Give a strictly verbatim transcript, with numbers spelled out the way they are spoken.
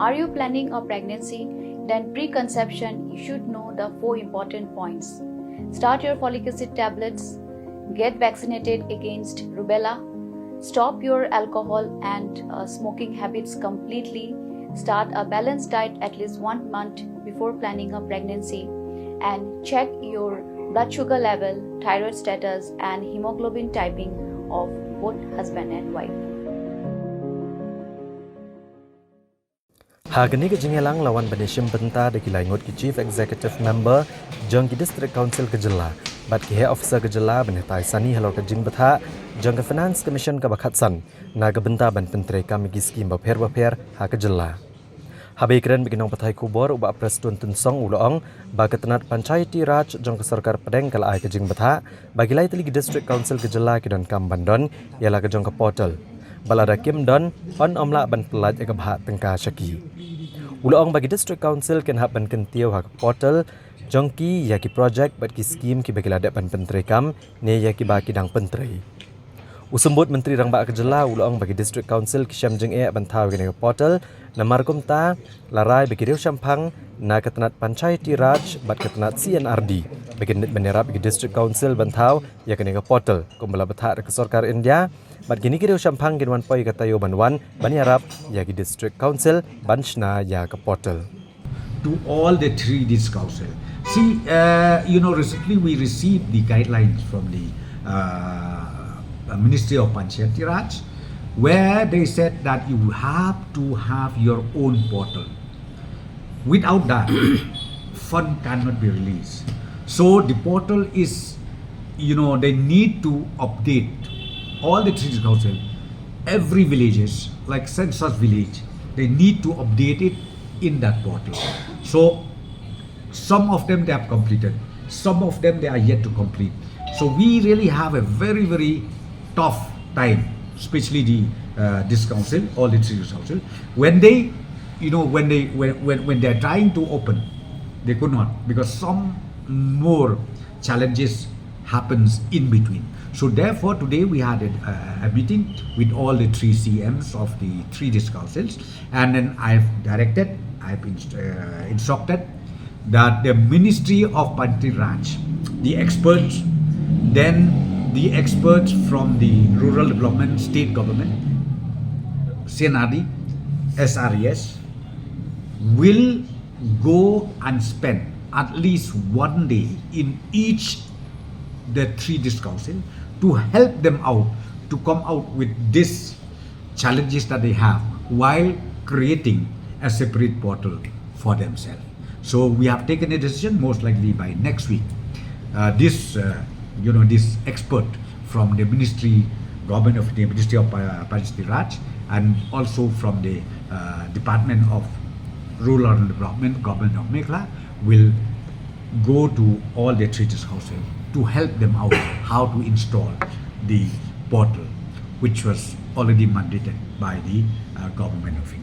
Are you planning a pregnancy? Then preconception, you should know the four important points. Start your folic acid tablets, get vaccinated against rubella, stop your alcohol and uh, smoking habits completely, start a balanced diet at least one month before planning a pregnancy, and check your blood sugar level, thyroid status, and hemoglobin typing of both husband and wife. Ha kane ka jingïalang la wan ban ïashim bynta da ki lai ngut ki Chief Executive Member jong ki District Council ka jylla bad ki Heh Officer ka jylla ban ïatai sani halor ka jingbthah jong ka Finance Commission kaba khatsan na ka bynta ban pyntreikam ïa ki skim bapher bapher ha ka jylla. Haba ïakren bad ki nongpathai khubor, u Bah Prestone Tynsong u la ong ba ka tnat Panchayati Raj jong ka sorkar pdeng ka la ai ka jingbthah ba ki lai tylli ki District Council ka jylla ki donkam ban don ïa la ka jong ka portal. Bad lada kim don, yn ym lah ban pyllait ïa ka bhah tyngka sha ki. U la ong ba ki District Council kin hap ban kyntiew ha ka portal jong ki ïa ki project bad ki skim kiba ki la dep ban pyntreikam ne ïa kiba ki dang pyntrei. U Symbud Myntri Rangbah ka jylla u la ong ba ki District Council ki shem jingeh ban thaw ïa kane ka portal, namar kumta la rai ba ki riewshemphang na ka tnat Panchayati Raj bad ka tnat C and R D ba kin leit ban ïarap ïa ki District Council ban thaw ïa kane ka portal kumba la bthah da ka sorkar India. Bad kine ki riewshemphang kin wan poi ïa ka taïew ban wan ban ïarap ïa ki District Council ban shna ïa ka portal. To all the three District Council. See, uh, you know, recently we received the guidelines from the uh, Ministry of Panchayati Raj, where they said that you have to have your own portal. Without that, fund cannot be released. So the portal is, you know, they need to update all the three District Council, every villages, like census village, they need to update it in that portal. So some of them they have completed, some of them they are yet to complete. So we really have a very, very tough time, especially the uh, District Council, all the three District Council, when they, you know, when they when, when, when they are trying to open, they could not, because some more challenges happens in between. So therefore, today we had a, a, a meeting with all the three C Ms of the three District Councils, and then I've directed, I've inst- uh, instructed that the Ministry of Panchayati Raj, the experts, then the experts from the Rural Development State Government, C and R D, S R E S, will go and spend at least one day in each the three District Council to help them out to come out with these challenges that they have while creating a separate portal for themselves. So we have taken a decision, most likely by next week. Uh, this, uh, you know, this expert from the ministry, government of the Ministry of uh, Panchayati Raj, and also from the uh, Department of Rural Development, Government of Meghalaya, will go to all the three District Council to help them out how to install the portal, which was already mandated by the uh, government of India.